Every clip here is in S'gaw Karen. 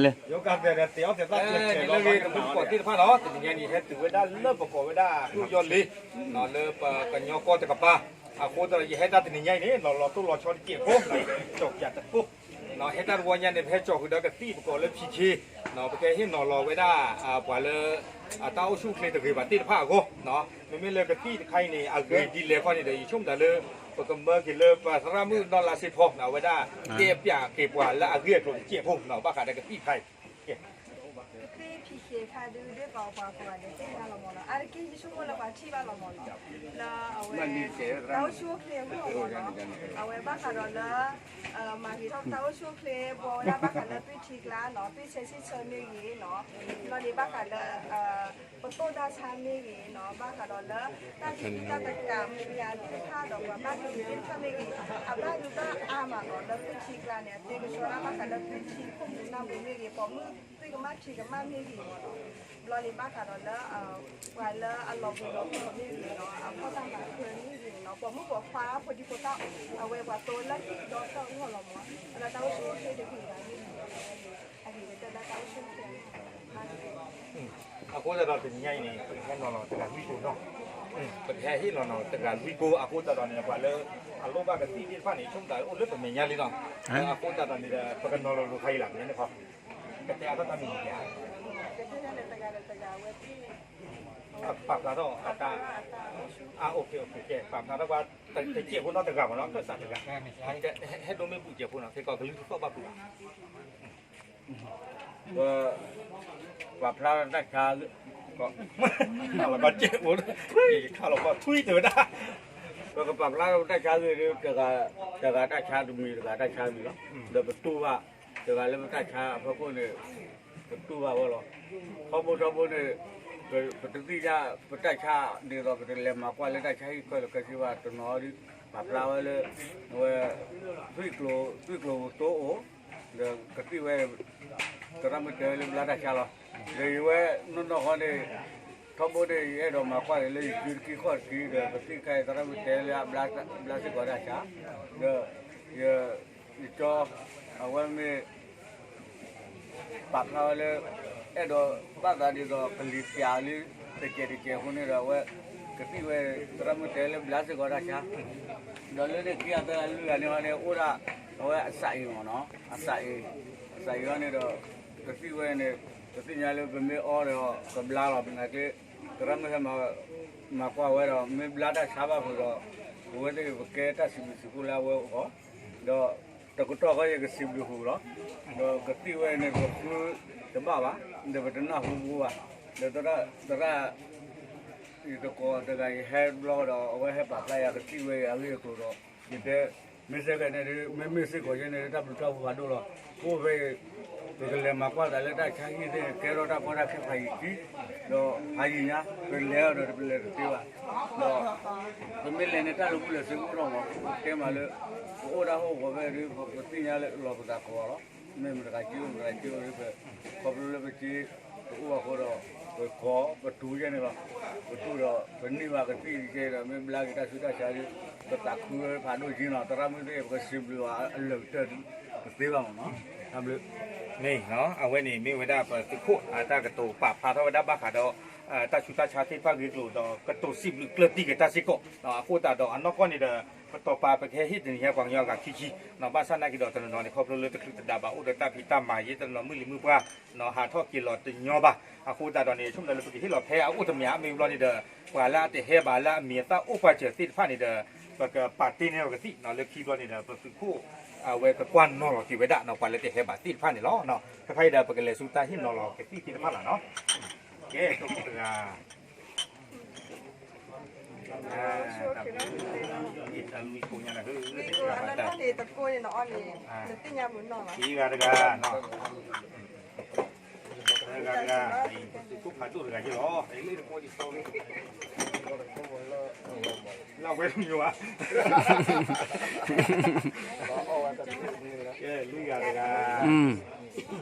ယကတဲဒီးတဲအီၣ်တဲသၣ်ကျဲးကျဲးလီၤ လၢဂ့ၤတမုၢ်တကိးသ့ၣ်တဖၣ်လီၤ. တနံၤညါန့ၣ် ဟဲတုၤဝဲဒၣ်လၢပကိးဝဲဒၣ် ဟူယီၤလ့ လၢပကညီကီၢ်တကပၤ, အဃိသတးဒီးယဟဲတၢ်တနံၤညါအံၤန့ၣ် လီၤလီၤတိၢ်လီၤဆီတစဲးဖိ ကၠီၣ်ပၠးတပိၢ် ဟဲတၢ်တဝီညါန့ၣ် ပဟဲကၠီဃုာ်ဒီးကသံၣ်ပကိးလၢ ဖံခ့ ပကဟ့ၣ်နီၤလီၤဝဲဒၣ် ပှၤလၢ အတၢ်အိၣ်ဆူၣ်အိၣ်ချ့တဂ့ၤဘၣ်သ့ၣ်တဖၣ်အဂီၢ်, မ့မ့ၢ်လၢကသံၣ်တခါအံၤန့ၣ် အဂ့ၤဒ်လဲၣ်ခီန့ၣ်ဒီး ယဆိကမိၣ်တၢ်လၢ ပကမၢက့ၤလၢပသရၣ်မုၣ်နီၢ်လါစ့ဖီ အဝဲဒၣ် တဲပၠးက့ၤပှၤလၢအဂ့ၢ်အကျိၤတစဲးဖိ ဘၣ်ဃးဒီးကသံၣ်တခါအံၤ ကသံၣ်ဖံခ့ခါဒုး ဒ်သိးပှၤကိးဂၤဒဲးသ့ၣ်ညါလီၤမ့ၢ်နီၤ, အါတက့ၢ်ယဆိကမိၣ်လၢပှၤထံၣ်ဘၣ်လီၤမ့ၢ်နီၤ, လၢအဝဲ တၢ်အိၣ်ဆူၣ်အိၣ်ချ့အဂီၢ်မ့ၢ်နီၤ, အဝဲဘၣ်ဃးဒီးလၢ မၤဂ့ၤထီၣ်ပတၢ်အိၣ်ဆူၣ်အိၣ်ချ့ ဘှီဝဲဒၣ်ဘၣ်ဃးလၢသွံၣ်ထံကျါနီၤ, သွံၣ်ဆဲးဆံၣ်ဆၢမ့ၢ်ဂ့ၤနီၤ, ဘျီန့ၣ်ဘၣ်ဃးလၢ ပသိၣ်တၢ်ဆါမ့ၢ်ဂ့ၤနီၤ, ဘၣ်ဃးဒီးလၢ တၢ်သံၣ်တၢ်တကးမူဒါသ့ၣ်တဖၣ်ဒီး ပှၤဘၣ်ဂ့ၤသ့ၣ်တဖၣ်မ့ၢ်ဂ့ၤ, အဘၣ်ဂ့ၤဘၣ်အါမးနီၤ, လၢသွံၣ်ထံကျါန့ၣ် အသ့ကဆှီဒၣ်ဘၣ်ဃးလၢသွံၣ်ထံခိၣ်မူနၢ်ပူၤမ့ၢ်ဂ့ၤ, ပိာ်မုၣ်သွံၣ်ကမၣ်ထံကမၣ်မ့ၢ်ဂ့ၤမ့ၢ်နီၤ, ဘျီန့ၣ်ဘၣ်ဃးဒီးလၢ ပှၤလၢအလီၤပှီၤလီၤပှီၤမ့ၢ်ဂ့ၤနီၤ, အဖီၣ်တၢ်မၤထွဲမ့ၢ်ဂ့ၤနီၤ, ပိာ်မုၣ်ပိာ်ခွါဖိဒံဖိသၣ် အဝဲပှၤသိလၢဟံၣ်ဒီတၢ်အဂီၢ်လီၤမ့ၢ်, လၢတၢ်အိၣ်ဆူၣ်အိၣ်ချ့တဂ့ၤဘၣ်မ့ၢ်ဂ့ၤ, အဂ့ၤကတၢၢ်လၢတၢ်အိၣ်ဆူၣ်အိၣ်ချ့ အဃိသတးဒီးတနံၤညါအံၤန့ၣ် ပကဟဲနီၤလီၤတဂၤလွံၢ်ကိနီၤ, ပကဟဲဟ့ၣ်နီၤနီၤတဂၤလွံၢ်ကိ အဃိသတးဒီးန့ၣ် ပှၤလၢအလိၣ်ဘၣ်ကသံၣ်သ့ၣ်တဖၣ်န့ၣ် ဆိကမိၣ်တၢ်အိၣ်လၢပမဲာ်ညါလံနီၤ, အဃိသတးဒီးန့ၣ်ဒီး ပကနီၤလီၤလိာ်ခါအံၤလၢ်န့ၣ်ခီ, ကတဲအါထီၣ်တၢ်မံၤမံၤဧါ, ပာ်ဖျါထီၣ်အတၢ်, အ ပာ်ဖျါထီၣ်ပှၤတစဲးဖိနီတဂၤမ့ၢ်နီၤ, ခၢၣ်စးတဂၤ, ဟဲဒိၣ်မ့ၢ်ပူၤစဲးဖိနီၤ ခဲကီးကလုၢ်ထူၣ်သီၣ်ဘၣ်ပူၤဘၣ် ပ ပာ်ဖျါတၢ်ဆါ, လီၤကီးစဲးဖိ, ယခါလီၤကီးထွံၣ်တဝဲဒၣ်, ပကပာ်ဖျါထီၣ်ပတၢ်ဆါဂ့ၤဒီး တဂၤတၢ်ဆါတမံၤ တဂၤတၢ်ဆါတမံၤလီၤ, ဒီးပတူၢ်ဘၣ်, တဂၤလၢပတၢ်ဆါအဖီခိၣ်န့ၣ် ပတူၢ်ဘၣ်ဝဲလီၤ, ထီဘိထီဘိန့ၣ် ပတသ့ၣ်ညါပတၢ်ဆါဒ်သိး ပတလဲၤမၤကွၢ်လၢတၢ်ဆါဟံၣ်ခဲလၢာ်ခဲဆ့ဘၣ် တနီၤဒ် ပာ်ဖျါဝဲလၢ အဝဲ သွံၣ်ကျိၤ သွံၣ်ကျိၤကတိၤအိၣ် ဒီးကသံၣ်ဝဲ သရၣ်မုၣ်တဲဝဲလၢဘျါတၢ်ဆါလီၤ, ဒီးယဝဲနီၢ်နီၢ်ဃီန့ၣ် ထီဘိန့ၣ် ယအဲၣ်ဒိးမၤကွၢ်က့ၤလၢယစုတက့ၢ်ဃီၣ်တက့ၢ် ဒီးကသံၣ်ခါအံၤ သရၣ်မုၣ်တဲလၢအဘျါစ့ၢ်ကီးတၢ်ဆါ, ဒီး ယ ယကၠီ အဝဲမ့ၢ် ပာ်ဖျါဝဲလၢ အဲၣ်ဒိးဘၣ်သးဒ်သိး ကလံၤပျးလံ တစဲးတစဲးအဃိန့ၣ်ဒီး အဝဲ ကသံၣ်ဝဲ သရၣ်မုၣ်တဲလၢဘျါစ့ၢ်ကီးတၢ်ဆါ, ဒီးလၢန့ၣ်ခံဂၤသၢဂၤလွံၢ်ဂၤန့ၣ်ဟီန့ၣ် အိၣ်ဒၣ် အဝဲအစးအံၤမ့ၢ်နီၤ, အစးအံၤ, အစးအံၤဟီန့ၣ်ဒီး ကသံၣ်ဝဲန့ၣ် ပသ့ၣ်ညါလၢပမ့ၢ်အီဒီး ကဘျါလီၤ ပနာ်က့ သရၣ်မုၣ်ဟဲမၤ မၤကွၢ်ဝဲဒီး မ့ၢ်ဘျါတၢ်ဆါဘၣ်ဖုးဒီး ပဝဲသ့ၣ်ဂ့ၤ ပကဲတၢ်စံးဘျုးစံးဖှိၣ်လၢအဝဲအဂီၢ်, ဒီးတကတီၢ်ဃီယကစံးဘျုးဃုာ်လီၤ, ဒီးကသံၣ်ဝဲန့ၣ် ပဃုတဘၣ်ဘၣ်, ဒီးပတနၢ်ဟူဘၣ်, ဒီးသရၣ် သရၣ် ယတကိးတဂၤ ယဟဲဘျီဒီး အဝဲဟဲပာ်ဖျါယၤကသံၣ်ဝဲအံၤအဂ့ၢ်အကျိၤဒီး ယတဲ မ့ၢ်စ့ၢ်ကီးန့ၣ် မ့မ့ၢ်စ့ၢ်ကီးယဲန့ၣ် တၢ်ဘျုးတၢ်ဖှိၣ်ဖးဒိၣ်လီၤ. အိၣ်ဖဲအံၤ ပကလဲၤမၤကွၢ်သးလၢတၢ်ဆါဟံၣ်သ့ၣ် ကဲထီၣ်တၢ်ကီတၢ်ခဲဖးယံၤခံ, ဒီးဖးယံၤညါ ပလဲၤအီၤဒီးပလဲၤတသ့ဘၣ်, ဒီး ပမ့ၢ်လဲၤန့ၣ် တၢ်လၢာ်ဘူၣ်လၢာ်စ့အိၣ်ထီၣ်မး, ပတဲမးလၢ ပအိၣ်တၢ်ဟီၣ်ကဝီၤဖဲအံၤဒီး ပသ့ၣ်ညါလၢလီၤပသးကဝီၤလီၤ. မ့ၢ်မတဂၤက့အိၣ် မတဂၤက့အိၣ်ဒီး ပ ခီဖျိလၢပက့ တအိၣ်အဃိဒီး ပကိး ပတူၢ်ယဲန့ၣ်လီၤ. ပတူၢ်ဒီး ပန့ၢ်ဘၣ်ကသံၣ်ကဲဒီး မ့ၢ်ဘျါက့ၤတၢ်ဆူးတၢ်ဆါဒီး ပသးခုဝဲဖးဒိၣ်က့နီၤ. သရၣ်မုၣ်သ့ၣ် ပကစံးဘျုးအီၤအလၢာ်ကတၢၢ်တသ့ဘၣ်မးနီၤ. တၢ်ဘျုး မ့ၢ်နီၤ အဝဲန့ၣ်မ့ၢ်ဝဲဒၣ်ပသုးခိၣ်အတၢ်ကတိၤပာ်ဖျါထီၣ်ဝဲဒၣ်ဘၣ်ဃးဒီး တၢ်ဆူးတၢ်ဆါသ့ၣ်တဖၣ်ဂ့ၤကျိၤဒီး ကတိၤစံးဘျုးကျၢၢ်တံၢ်က့ၤတၢ်စ့ၢ်ကီး, အဃိသတးဒီးအနီၢ်ကီၢ်န့ၣ်ဒီး ပတီၢ်ပာ်ပကဟဲဟ့ၣ်တနံၤညါပှၤကညီအဂၤခံဆံ, ဘၣ်ဆၣ်နာ်က့ဒီးတနီၤနီၤန့ၣ် ခီဖျိလၢတချုးတဒါဘၣ် အိၣ်ဒီးတၢ်ဖံးတၢ်မၤယဲတနီၤမုၢ်လံၤမုၢ်ပှၢ် ဟးထီၣ်က့ၤလီၤတညီဘၣ်. အဃိသတးဒီးန့ၣ် ဆိကမိၣ်လၢပကဟ့ၣ်လီၤဖဲအအိၣ်တမံၤအါမ့ၢ်ဘျီန့ၣ်ဒီး ပှၤလၢအတဟဲဘၣ်လၢအမံၤအသၣ်အိၣ်ပှၤစၢၤသ့ၣ်တဖၣ်န့ၣ်ဒီး ပကပာ်တ့ၢ်န့ၢ်လီၤကသံၣ် လၢခံဘျီန့ၣ်ဒီး ပသုးခိၣ် အဝဲကကွၢ်နီၤလီၤက့ၤဝဲဒၣ် ပှၤလၢတဟဲဘၣ်သ့ၣ်တဖၣ်န့ၣ်လီၤ. ခဲခါအံၤဒီး ပကလဲၤဆူတၢ်ဟ့ၣ်နီၤလီၤကသံၣ်သ့ၣ်တဖၣ်လီၤနီၤ. ကဲ တဂၤ တၢ်လွံၢ်ကိညါန့ၣ် တကိးန့ၣ် နအီၣ်န့ၣ် နသ့ၣ်ညါမုာ်နီၢ်လီၤ. ခံဂၤတဂၤနီၤ, သၢဂၤတဂၤ, သုးခိၣ်ဖးဒိၣ်တဂၤက့လီၤ. လၢအဝဲတမံၤဘၣ်. ကဲ လွံၢ်ဂၤတဂ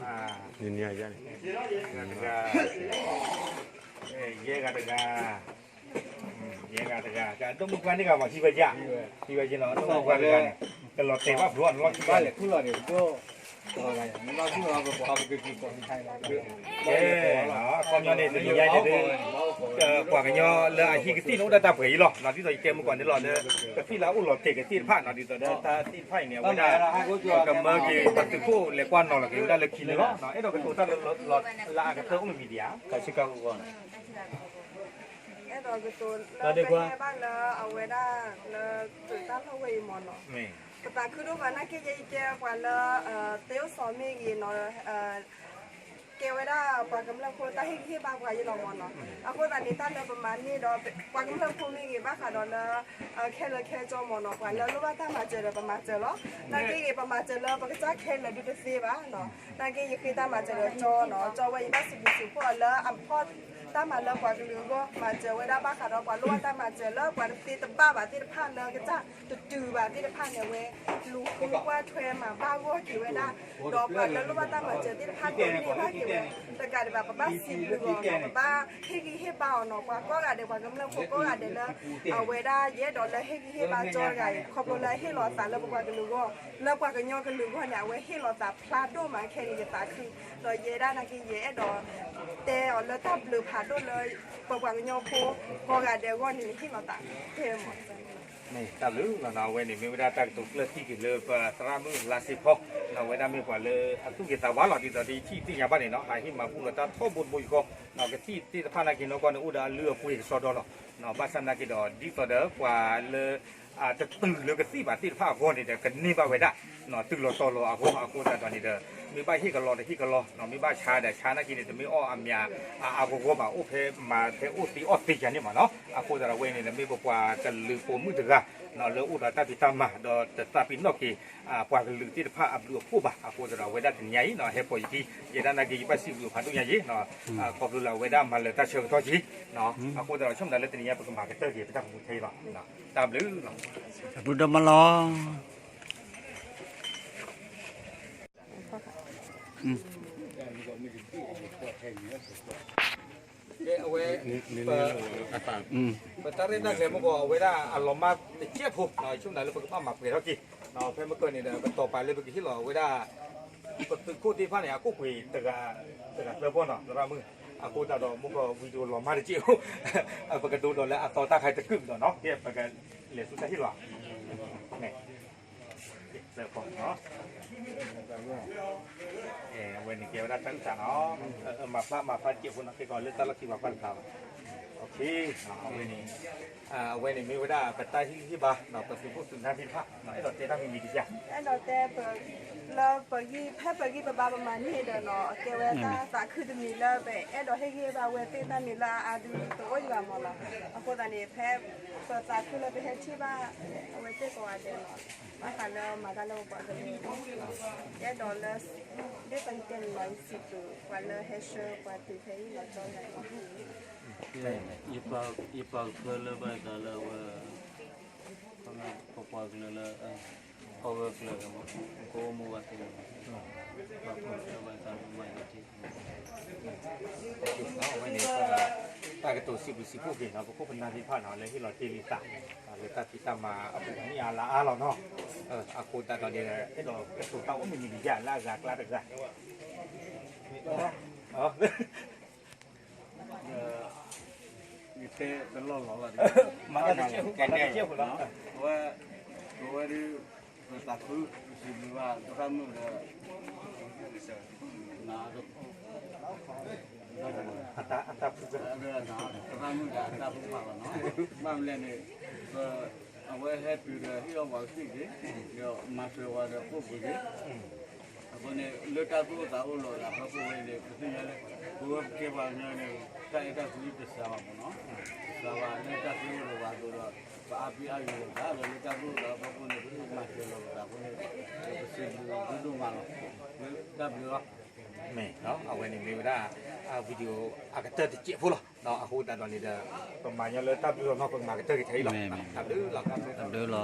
ၤ, တဂၤ, ယဲၢ်ဂၤတဂၤ, ယဲၢ်ဂၤတဂၤ, ကဒိၣ်မုၢ်ပှၢ်န့ၢ်ဂၤမၤခံဝဲယါ, ခံဝဲယါနီၤ, ဒိၣ်မုၢ်ပှၢ်တဂၤန့ၣ် ကလီၤတဲာ်ဘၣ်ဘျီနလီၢ်ခံဘၣ်လဲၣ်, ခူၣ်လီၤန့ၣ် ဒိၣ် ကဲ, အခီပညီန့ၣ် တနံၤညါန့ၣ်ဒုး ပှၤကညီလၢအဟံးကသံၣ်န့ၣ် အိၣ်ဒၣ်တၢ်ပှဲၤအံၤလီၤ. ဒ်သိးယတဲမုၢ်ကီၢ်န့ၣ်လီၤလၢ ကသံၣ်လၢအအိၣ်လီၤတဲာ်ကသ့ၣ်တဖၣ်နီၤ, ဒ်သိးဒီးတၢ်သ့ၣ်တဖၣ်အံၤန့ၣ် အဝဲဒၣ် ကမၢက့ၤပသုးခိၣ်လဲၤကွၢ်နီၤလီၤက့ၤဝဲဒၣ်လၢခံန့ၣ်လီၤ. အဲၣ်ဒိးကတိၤတၢ်လၢ လၢအကတၢၢ်အိၣ်မ့ၢ်မံၤဒံးဧါ. အဲၣ်ဒိးကတိၤလၢပဟဲဘၣ်လၢအဝဲဒၣ်လၢ သုးတၢ်လီၢ်ဝဲအံၤမ့ၢ်နီၤ, ပသးခုဒိၣ်မးနာ်က့ ယဲယကဲပှၤလၢ သ့အိၣ်စီၤမ့ၢ်ဂ့ၤနီၤ, ကဲဝဲဒၣ်ပှၤကမျၢၢ်ဖိတၢ်ဟ့ၣ်ဂံၢ်ဟ့ၣ်ဘါပှၤယဲလီၤမ့ၢ်နီၤ. အဃိသတးန့ၣ် တၢ်လၢပမၤန့ၢ်ဒီး ပှၤကမျၢၢ်ဖိမ့ၢ်ဂ့ၤ ဘၣ်ဃးဒီးလၢ ခဲလၢာ်ခဲဆ့မ့ၢ်နီၤ, ပှၤလၢလိၣ်ဘၣ်တၢ်မၤစၢၤဒီး ပမၤစၢၤလီၤ. နာ်က့ဂ့ၤ ပမၤစၢၤလၢပကစၢ်ခဲလၢာ်ဒုတသ့ဘၣ်နီၤ. နာ်က့ယဃ့တၢ်မၤစၢၤဒီးကၠီနီၤ, ကၠီဝဲအံၤဘၣ်စံးဘျုးစံးဖှိၣ်အီၤလၢ အဖီၣ်တၢ်မၤလၢပှၤကလုာ်အဂီၢ်, မၤစၢၤဝဲဒၣ်ဘၣ်ဃးဒီးပှၤလိၣ်ဘၣ်တၢ်မၤစၢၤလၢပှၤတသ့တဘၣ်ဘၣ်သ့ၣ်တဖၣ်လၢကစၢ်တတုၤဘၣ်သ့ၣ်တဖၣ်န့ၣ် အဝဲ လူၤဃုကွၢ်ထွဲမၤဘၣ်ဂီၢ်က့ၤဝဲဒၣ်, ဒီးပှၤလၢလိၣ်ဘၣ်တၢ်မၤစၢၤသ့ၣ်တဖၣ် ဒိးန့ၢ်ဘၣ်က့ၤဝဲ, တကးဒံးဘၣ် ပဘၣ်စံးဘျုးအီၤနီၤ, ပဘၣ်ဟ့ၣ်ဂံၢ်ဟ့ၣ်ဘါအီၤနီၤ, ပှၤကိးဂၤဒဲး ပှၤကမျၢၢ်ဖိကိးဂၤဒဲးလၢ အဝဲဒၣ်ယအဲၣ်ဒိးလၢဟ့ၣ်ဂံၢ်ဟ့ၣ်ဘါကၠီတဂၤအံၤ ခီဖျိလၢအဟ့ၣ်လီၤသးလၢပပှၤကလုာ်အဂီၢ်, လၢပှၤကညီကလုာ်အဂီၢ်န့ၣ် အဝဲဟ့ၣ်လီၤသးဖျါဒိၣ်မးခဲန့ၣ် ယသးခု, ဒီးယဲဒၣ်နာ်က့ ယအဲၣ်ဒိးတဲအီၤလၢတၢ်ဘျုးဖးဒိၣ်လၢ ပပှၤကညီဖိကိးဂၤဒဲးအဂီၢ်န့ၣ် ဟ့ၣ်လီၤသးတဲမး. တၢ်ဘျုးလီၤနီၤ, အဝဲန့ၣ်မ့ၢ်ဝဲဒၣ်တၢ်ကတိၤကျၢၢ်ထံၣ်က့ၤလၢပသရၣ်မုၣ်လါစ့ဖီ, အဝဲဒၣ်မ့ၢ်ပှၤလၢအသူၣ်ဂ့ၤသးဝါလီၤ, ဒ်သိးဒီးယထံၣ်သ့ၣ်ညါဘၣ်န့ၣ်နီၤ, ဟးဟ့ၣ်မၤဘူၣ်လီၤတၢ်ထီဘိတဘိယူၢ်ဃီ, ကသံၣ်သ့ၣ်တဖၣ်နာ်က့နီၢ်ကီၢ်န့ၣ် အိၣ်ဒီးအလုၢ်အပှ့ၤကစီဒီလီၤ. ဘၣ်ဆၣ်နာ်က့ဒီး ဒ်သိးဒီးပှၤလၢ တတုၤလၢကသံၣ်ဘၣ်သ့ၣ်တဖၣ်အဂီၢ်န့ၣ်ဒီး ကန့ၢ်ဘၣ်ဝဲဒၣ် တုၤလီၤတီၤလီၤအဂီၢ်, အဃိသတးဒီးန့ၣ်ဒီး မ့ၢ်ဘၣ်ဟ့ၣ်ကလီဒီးဟ့ၣ်ကလီ, မ့ၢ်ဘၣ်ဆါဒီးဆါနာ်က့န့ၣ် တမ့ၢ်အီၣ်အမံၤအဂီၢ်ဘၣ်, အိၣ်ဖဲမၤဖဲအိၣ်သ့အီၣ်သ့ယၤန့ၣ်မးနီၤ. အဃိသတးဒီးအဝဲန့ၣ်ဒီး မ့ၢ်ပပှၤကလုာ်ပိာ်မုၣ်တဂၤ လၢအိၣ်ဒီးတၢ်ဖံးတၢ်မၤ ဒီးတသးပ့ၤနီၣ်က့ၤ ပှၤကလုာ်သ့ၣ်တဖၣ်အဘျုးအဖှိၣ်ဘၣ်. အဃိသတးဒီးအဝဲဒၣ်တနံၤညါအံၤ ဟဲပိာ်ယခံ ယဲဒၣ်နာ်က့ ယဘၣ်စံးဘျုးဖးဒိၣ်ညါယ့ၣ် ခီဖျိလၢအဝဲဒၣ်မၤလၢာ်တၢ်ဆၢကတီၢ်က့ၤ, အဃိသတးဒီး ဆိကမိၣ်ဒၣ်လၢတနံၤညါ ပကမၤကတၢၢ်က့ၤ ပတၢ်ကမူခဲအံၤလီၤ. တၢ်ဘျုးလီၤ. တၢ်ဘျုးဒိၣ်မးလီၤ. ကဲ အဝဲ ပတၢ်ရဲၣ်တၢ်ကျဲၤမ့ၢ်ကီး အဝဲဒၣ်အလီၤမၢ်တစဲးဖိ ဆိကမိၣ်ဒၣ်လၢပကဘၣ်မၤပှဲၤထီၣ်က့ၤ, ဖဲမ့ၢ်ကီးန့ၣ်ဒီး ပတီၤပာ်လၢပကဟ့ၣ်လီၤအဝဲဒၣ် ပသုးခိၣ်သ့ၣ်တဖၣ်န့ၣ် အကိၣ်ပှ့ၤတဂၤ တဂၤသၢဘီနီၤ သရၣ်မုၣ်, အဃိသတးဒီး မ့ၢ်ကီး video လီၤမၢ်တစဲးဖိ ပကဒိဒီးလၢအသီတၢ်ခါတကုာ်ဒီးနီၤ ကဲပကလဲၤဆူတၢ်ဟ့ၣ်လီၤ အဝဲန့ၣ်ကဲဝဲဒၣ်တၢ်အုၣ်သးနီၤ, မၤဖျါမၤဖျါတစဲးဖိနီၤ ကဲကီးလၢတၢ်လီၢ်ခံပှၤကွၢ်တဖၣ်ဘၣ်, အဝဲန့ၣ် အဝဲန့ၣ်မ့ၢ်ဝဲဒၣ်ပတၢ်ဟ့ၣ်ဂံၢ်ဟ့ၣ်ဘါ ပသုးခိၣ်သုးနၢ်သ့ၣ်တဖၣ် အဲၣ်ဒိးတဲတၢ်မံၤမံၤတစဲး အဲၣ်ဒိးတဲ လၢပဂံၢ် ဖဲပဂံၢ်ပဘါပမၤန့ၢ်ဒီးနီၤ ကဲဝဲတၢ်သးခုတမံၤလၢပအဲၣ်ဒိးဟ့ၣ်ဂံၢ်ဟ့ၣ်ဘါဝဲသ့ၣ်တၢ်မံၤလၢအအါဒုတအိၣ်ယံၤဘၣ်မးနီၤ, အဃိသတးန့ၣ် ဖဲပသးခုလၢပဟဲထံၣ်ဘၣ် အဝဲသ့ၣ်ကိးဂၤဒဲးနီၤ ဘၣ်ဃးလၢမၤတၢ်လၢပပှၤကလုာ် ယအဲၣ်ဒိးလၢ ဒ်သိးယတဲန့ၣ်လီၤ ယစံးဘျုးပှၤလၢဟဲဆှၢပှၤတုၤဖဲအံၤလီၤ ကၠီယၤအံၤ ယပာ်ကဖၢလၢဘၣ်သးလၢအဝဲ ပပှၤကလုာ်လၢ အဝဲကျၢၤမး ကအိၣ်မူဘၣ်သ့ၣ် ပာ်ကဖၢလၢဘၣ်သးလၢမၤယၤထံး အဝဲန့ၣ် တၢ်ကတိၤစံးဘျုးစံးဖှိၣ်က့ၤနီၤ ပခိၣ်ပနၢ်သ့ၣ်တဖၣ်နီၤ လၢဟ့ၣ်လီၤတ့ၢ်လံသး လၢတၢ်ဖံးတၢ်မၤအပူၤန့ၣ်အါလါအါလီၤနီၤ, အဃိသတးဒီးန့ၣ် အဲၣ်ဒိးကတိၤတၢ်အိၣ်မံၤမံၤတယၢ်လၢအဂၤအကျါတဂၤ ယတဲတလီၢ်လီၤလီၤ မၤတၢ်တစဲးဖိ မၤတၢ်တစဲးဖိလီၤ အဝဲ အဝဲဒၣ် ပသးခု ပစံးဘျုးဘၣ် သရၣ်မုၣ်ဒီး အတၢ်ဖု သရၣ်မုၣ်ဒီးအတၢ်ဖုဖးလီၤနီၤ ဘၣ်မနုၤလဲၣ်န့ၣ် ပ အဝဲဟဲတုၤဒီးဟ့ၣ်လီၤပှၤကသံၣ်က့ၤ ဒီးမၤစၢၤပှၤဒီးကိးပူၤက့ၤ အဃိန့ၣ် လၢတၢ်သူၣ်အိၣ်သးအိၣ်လီၤသးဖဲပဝဲန့ၣ် ပသ့ၣ်ညါလၢ ပဝဲပကဲပှၤကညီန့ၣ် တၢ်အဲၣ်တၢ်ကွံတစှၤဘၣ်မးနီၤ တစှၤဘၣ်လၢတၢ်သ့အိၣ်ဒီးပှၤအသိးဒီး ပအါပ့အါယိာ်လိာ်သးဒီးလၢတၢ်သူၣ်အိၣ်သးဖဲပဝဲန့ၣ် ပမၤစၢၤလိာ်ပသးအဃိန့ၣ် ပစံးဘျုးဒိၣ်ဒိၣ်မးလီၤ တၢ်ဘျုးလီၤ မ့ၢ် အဝဲန့ၣ်မ့ၢ်ဝဲဒၣ် video အကတၢၢ်တစဲးဖိလီၤ အဃိသတးဒီးန့ၣ်ဒီး ပမၤညီလၢတၢ်ဘျုးလီၤနီၤ ပမၤကတၢၢ်က့ၤထဲအံၤလီၤ တၢ်ဘျုးလီၤ တၢ်ဘျုးလီၤ